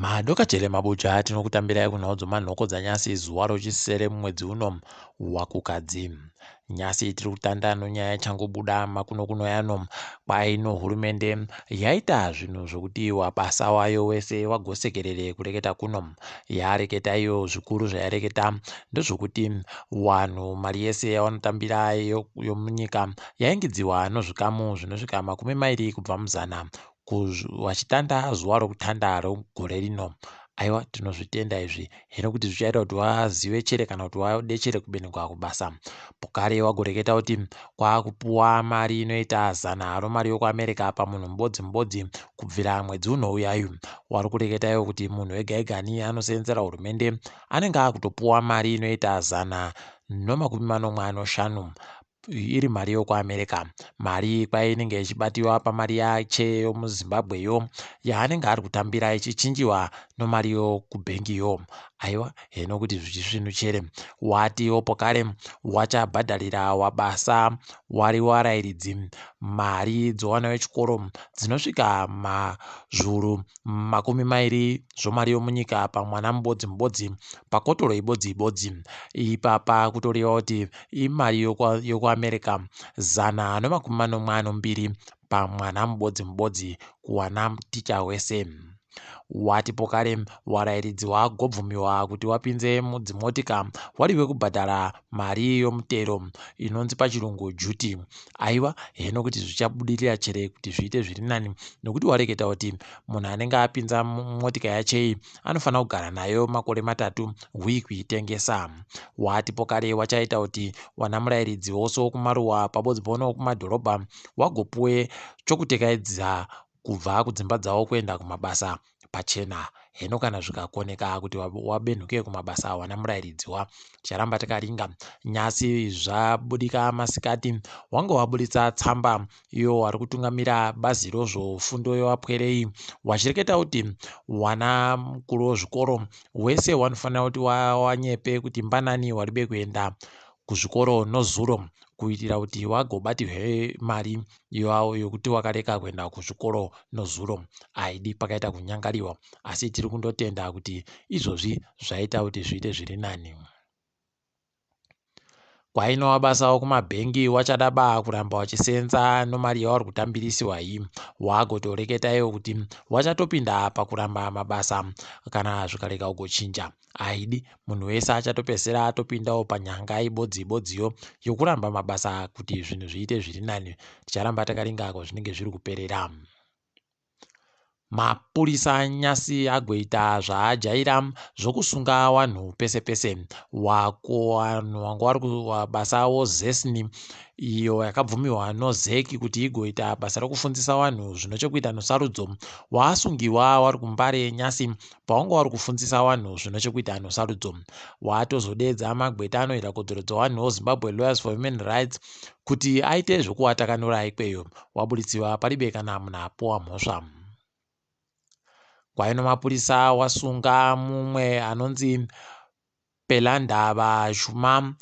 Madokajele mabuja tinokutambirai kunhau dzomanhoko dzanyasi zuva rochisere mumwedzi uno waKukadzi. Nyasi tiri kutanda nonyaya ichangobuda makuno kuno yano kwaino hurumende yaita zvinhu zvokuti wabasa wayo wese wagosekerere kureketa kuno. Yareketa iyo zvikuru zvayareketa ndezvokuti wanhu mari yese yawanotambira yomunyika yaingidziwa nozvikamu zvinosvika 20 kubva muzana vachitanda zuva rokutanda regore rino. Aiwa tinozvitenda izvi hino kuti zvichaita kuti wazive chere kana kuti wadechere kubenekwa kubasa. Pokare wagoreketa kuti kwakupuwa mari inoita zana romari yokuAmerica pamunhu mubodzi mubodzi kubvira mwedzi unouyayu. Wari kureketa iwo kuti munhu ega ega ani anoseenzera hurumende anenge akutopuwa mari inoita 175 iri mari yokuAmerica. Mari kwainenge ichibatiwa pamari yache yomuZimbabwe yo yaanenge ari kutambira ichichinjiwa nomari yokubhengiyo. Aiwa heno kuti zvichisvinu chere. Watiwo pokare wachabhadharira wabasa wari warairidzi mari dzowana wechikoro dzinosvika mazvuru 20 zvomari yomunyika pamwana mubodzi mubodzi pakotoro ibodzi ibodzi. Ipapa kutoreva kuti imari yokuAmerica 172 pamwana mubodzi mubodzi kuwana ticha wese. Wati pokare warairidzi wagobvumiwa kuti wapinze mudzimotika wariwe kubhadhara mari yomutero inonzi pachirungu duty. Aiwa heno kuti zvichabudirira chere kuti zviite zviri nani nokuti wareketa kuti munhu anenge apinza motika yachei anofanira kugara nayo makore 3 hwii kuitengesa. Wati pokare wachaita kuti wana murairidzi wose wokumaruwa pabodzi pono wokumadhorobha wagopuwe chokutekaidza kubva kudzimba dzavo kuenda kumabasa pachena. Heno kana zvikakoneka kuti wabenhuke kumabasa wana murairidzi wa ticharamba takaringa. Nyasi zvabudika masikati wange waburitsa tsamba iyo wari kutungamira bazi rozvofundo yewapwerei wachireketa kuti wana mukuru wezvikoro wese wanofanira kuti wanyepe kuti mbanani waribe kuenda kuzvikoro nozuro kuitira kuti wagobatirwe mari yokuti wakareka kuenda kuzvikoro nozuro. Aidi pakaita kunyangariwa, asi tiri kundotenda kuti izvozvi zvaita kuti zviite zviri nani. Kwaino wabasa wokumabhengi wachada ba kuramba wachisenza nomari yauri kutambirisiwa iyi. Wagotoreketa iwo kuti wachatopinda pakuramba mabasa kana zvikarega kugochinja. Aidi munhu wese achatopedzisira atopindawo panyanga ibodzi ibodziyo yokuramba mabasa kuti zvinhu zviite zviri nani. Ticharamba takaringa kwazvinenge zviri kuperera. Mapurisa nyasi agoita zvaajaira zvokusunga vanhu pese pese. Wako vanhu vanga vari kubasa avo ZESN iyo yakabvumiwa noZEC kuti igoita basa rokufundisa vanhu zvino chekuita nosarudzo waasungiwa wari kuMbare nyasi pawanga wari kufundzisa vanhu zvino chekuita nosarudzo. Watozodedza magweta anoita kodzero dzevanhu oZimbabwe Lawyers for Human Rights kuti aite zvokuwatakanura ikweyo. Waburitsiwa paribe kana munhu apuwa mhosva. Kwaino mapurisa wasunga mumwe anonzi Pelandaba Shuma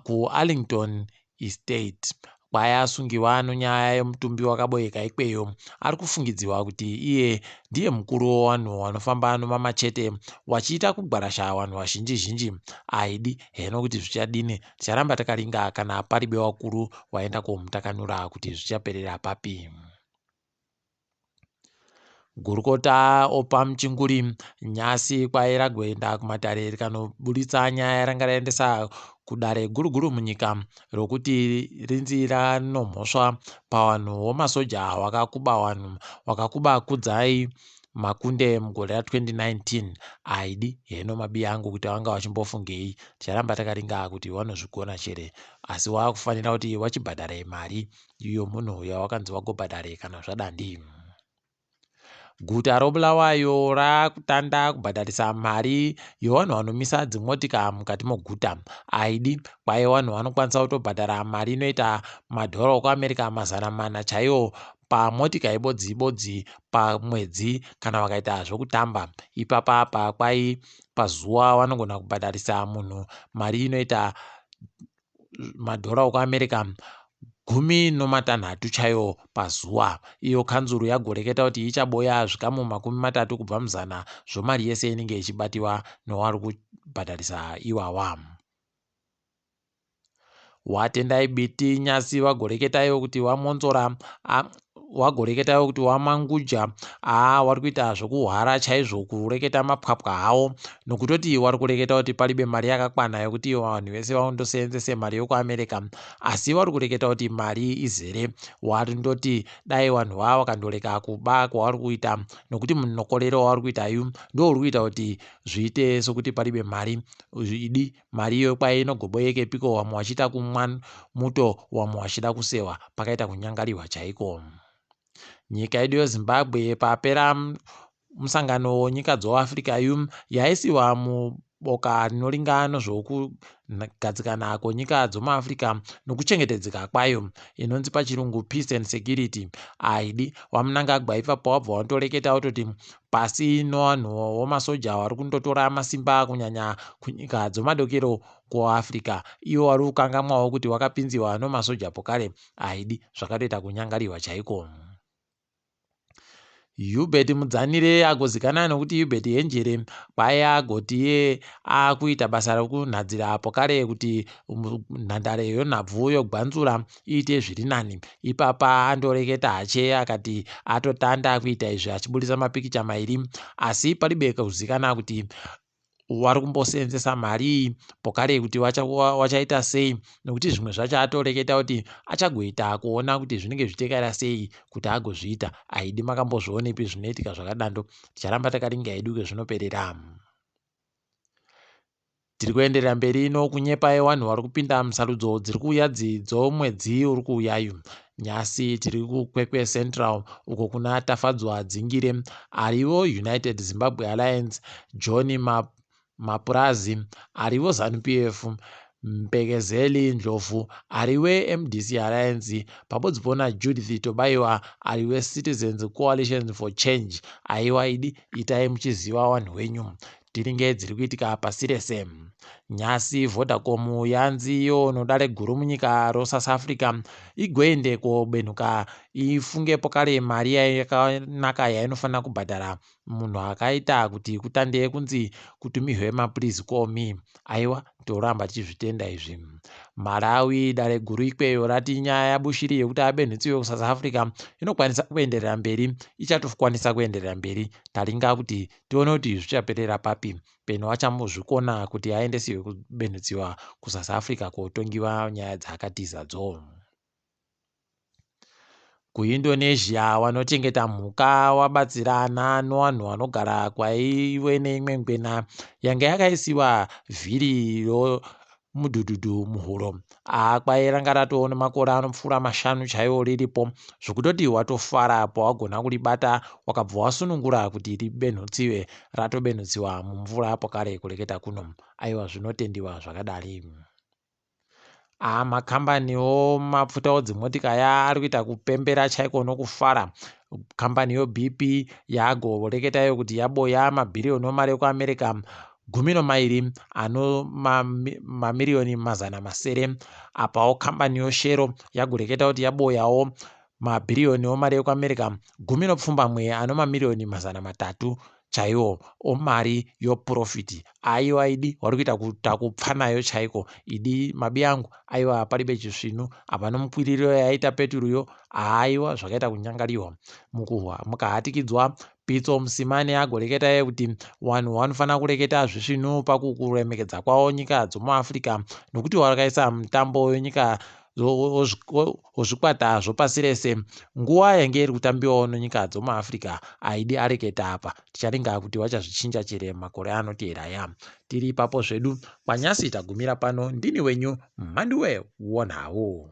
kuArlington Estate. Kwai asungiwa nonyaya yemutumbi wakaboeka ikweyo. Ari kufungidziwa kuti iye ndiye mukuru wevanhu vanofamba nomamachete wachiita kugwarasha vanhu vazhinji zhinji. Aidi heno kuti zvichadini, ticharamba takaringa kana paribe wakuru waenda komutakanura kuti zvichaperera papi. Gurukota opa Muchinguri nyasi kwaira kuenda kumatare rikanoburitsa nyaya ranga raendesa kudare guru guru munyika rokuti rinzi ranomhosva pavanhu womasoja wakakuba vanhu wakakuba Kudzai Makunde mugore ra2019. Aidi heno mabiya angu kuti vanga vachimbofungei. Ticharamba takaringa kuti vanozvigona chere, asi wakufanira kuti wachibhadhare mari iyo munhu yawakanzi wagobhadhare kana zvadandi. Guta roBulawayo rakutanda kubhadharisa mari yevanhu vanomisa dzimotika mukati moguta. Aidi kwai vanhu vanokwanisa kutobhadhara mari inoita madhora okuAmerica 400 chaiwo pamotika ibodzi ibodzi pamwedzi kana vakaita zvokutamba. Ipapa apa kwai pazuva vanogona kubhadharisa munhu mari inoita madhora okuAmerica 16 chaiwo pazuva. Iyo kanzuru yagoreketa kuti ichaboya zvikamu 30 kubva muzana zvomari yese inenge ichibatiwa nowari kubhadharisa iwawa. WaTendai Biti Nyasi vagoreketaiwo kuti waMonzora wagoreketaiwo kuti waManguja aa wari kuita zvokuhwara chaizvo kureketa mapwapwa hawo, nokutoti wari kureketa kuti palibe mari yakakwana yokuti vanhu vese vandoseenzese mari yokuAmerica, asi wari kureketa kuti mari izere. Warindoti dai vanhu vava vakandoreka kuba kwavari kuita, nokuti munokorero wavari kuita yu ndo uri kuita kuti zviite sokuti palibe mari. Idi mari iyo kwai inogoboyekepiko, vamwe vachiita kumwa muto, vamwe vachida kusewa, pakaita kunyangariwa chaiko. Nyika yedu yeZimbabwe papera musangano wenyika dzoAfrica yu yaisiwa muboka rinoringa nezvokugadzikana kwenyika dzomuAfrica nokuchengetedzeka kwayo, inonzi pachirungu Peace and Security. Aidi waMnangagwa ipapo wabva watoreketa wototi pasi nevanhu vomasoja vari kundotora masimba kunyanya kunyika dzomadokero kuAfrica, ivo vari kukangamwawo kuti wakapinziwa nomasoja pokare. Aidi zvakatoita kunyangariwa chaiko. Hubert Mudzanire agozikana nokuti Hubert Henjere kwai agoti iye akuita basa rokunhadzira pokare kuti nhandare yonhabvu yogwanzura iite zviri nani. Ipapa andoreketa hache akati atotanda kuita izvi achibudisa mapikicha mairi, asi palibe kuzikana kuti wari kumboseenzesa mari iyi pokare kuti wachaita sei, nokuti zvimwe zvacho atoreketa kuti achagoita kuona kuti zvinenge zvichitekaira sei kuti agozviita. Aidi makambozvionepi zvinoitika zvakadando? Ticharamba takaringa hedu kwezvinoperera. Tiri kuenderera mberi nokunyepa yevanhu vari kupinda musarudzo dziri kuuya dzomwedzi uri kuuyayu. Nyasi tiri kuKwekwe Central uko kuna Tafadzwa Dzingire arivo United Zimbabwe Alliance, John Mapurazi arivo ZANU PF, Mbekezeli Ndlovu ari weMDC Alliance, pabodzipo naJudith Tobaiwa ari weCitizens Coalition for Change. Aiwa idi itai muchiziva vanhu wenyu. Tiringe dziri kuitika pasi rese. Nyasi Vodacom yanzi iyo nodare guru munyika roSouth Africa igoende kobenuka ifunge pokare mari yakanaka yainofanira kubhadhara munhu akaita kuti kutande kunzi kutumirwe maplease call me. Aiwa toramba tichizvitenda izvi. Malawi dare guru ikweyo rati nyaya yaBushiri yekuti abenhetsiwe kuSouth Africa inokwanisa kuenderera mberi, ichatokwanisa kuenderera mberi. Taringa kuti tione kuti zvichaperera papi, peno achamuzvikona kuti aendesiwe kubenhetsiwa kuSouth Africa kotongiwa nyaya dzaakatizadzo. KuIndonesia vanochengeta mhuka wabatsirana nevanhu vanogara kwaive neimwe ngwena yanga yakaisiwa vhiri romudhudhudhu muhuro. Kwai ranga ratoo nemakore anopfuura 5 chaiwo riripo, zvokutoti watofara pawagona kuribata wakabva wasunungura kuti ribenhutsiwe, ratobenhutsiwa mumvura pokare kureketa kuno. Aiwa zvinotendiwa zvakadari. Makambaniwo mafuta dzimotika ya ari kuita kupembera chaiko nokufara. Kambani yoBP yagoreketayo kuti yaboya mabhiriyoni omari ekuAmerica 12 ano mamiriyoni 700. Apawo kambani yoShell yagoreketa kuti yaboyawo mabhiriyoni omari ekuAmerica 18 ano mamiriyoni 300 chaiwo omari yoprofiti. Aiwa idi wari kuita kutakupfa nayo chaiko. Idi mabi angu, aiwa palibe chisvinu apa nomukwiriro yaita peturuyo. Aiwa zvakaita kunyangariwa mukuhwa mukahatikidzwa. Pitso Musimane agoreketa kuti vanhu vanofanira kureketa zvisvinu pakukuremekedza kwavo nyika dzomuAfrica, nokuti wakaisa mutambo wenyika wozvikwata zvopasi rese nguva yange iri kutambiwawo nenyika dzomuAfrica. Aidi areketa apa, ticharinga kuti wachazvichinja chere makore anoteera ya. Tiri ipapo zvedu kwanyasi tagumira pano. Ndini wenyu Mhanduwe wonhau.